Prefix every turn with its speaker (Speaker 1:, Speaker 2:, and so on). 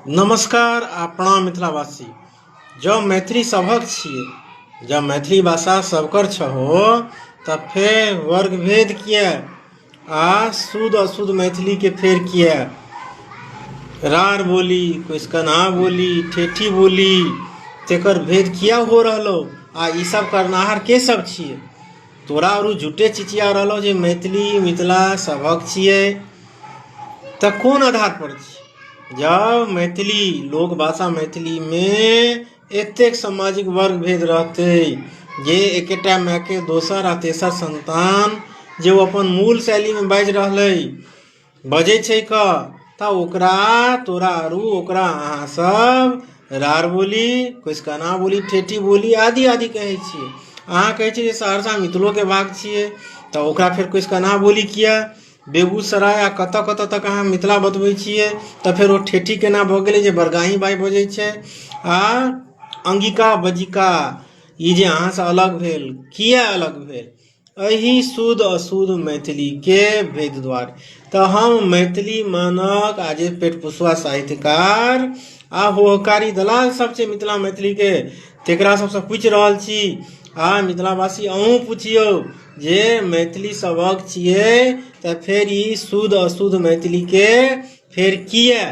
Speaker 1: नमस्कार आ प्रणाम मिथिलावासी। जँ मैथिली सभक छियै, जँ मैथिली भाषा सबकर छहो, तऽ फेर वर्गभेद किए आ शुद्ध अशुद्ध मैथिलीके फेर किए राड़ बोली, कोइसकन्हा बोली, ठेठी बोली, तेकर भेद किया हो रहलो आ ई सब करनाहर के सब छियै? तोरा आरू झूठे चिचिया रहलो जे मैथिली मिथिला सभक छियै, तऽ कोन आधार पर छी? जब मैथिली लोक भाषा मैथिलीमे एतेक सामाजिक वर्ग भेद रहतै जे एकेटा मायके दोसर आ तेसर संतान जे ओ अपन मूल शैलीमे बाजि रहलै, बजै छै कऽ, तऽ ओकरा तोरा आरू ओकरा अहाँ सब राड़ बोली, कोइसकना बोली, ठेठी बोली आदि आदि कहै छियै। अहाँ कहै छियै जे सहरसा मिथिलोके भाग छियै, तऽ ओकरा फेर कोइसकना बोली किया? बेगूसराय आ कतऽ कतऽ तक अहाँ मिथिला बतबै छियै, तऽ फेर ओ ठेठी केना भऽ गेलै जे बरगाही भाइ बजै छै? आ अंगिका बज्जिका ई जे अहाँसँ अलग भेल, किया अलग भेल? एहि शुद्ध अशुद्ध मैथिलीके भेद द्वारे। तऽ हम मैथिली मानक आ जे पेटपोसुआ साहित्यकार आ होहकारी दलाल सब छै मिथिला मैथिलीके, तेकरा सबसँ पूछि रहल छी आ मिथिलावासी अहूँ पुछियौ जे मैथिली सबक छियै, तऽ फेर ई शुद्ध अशुद्ध मैथिलीके फेर किया?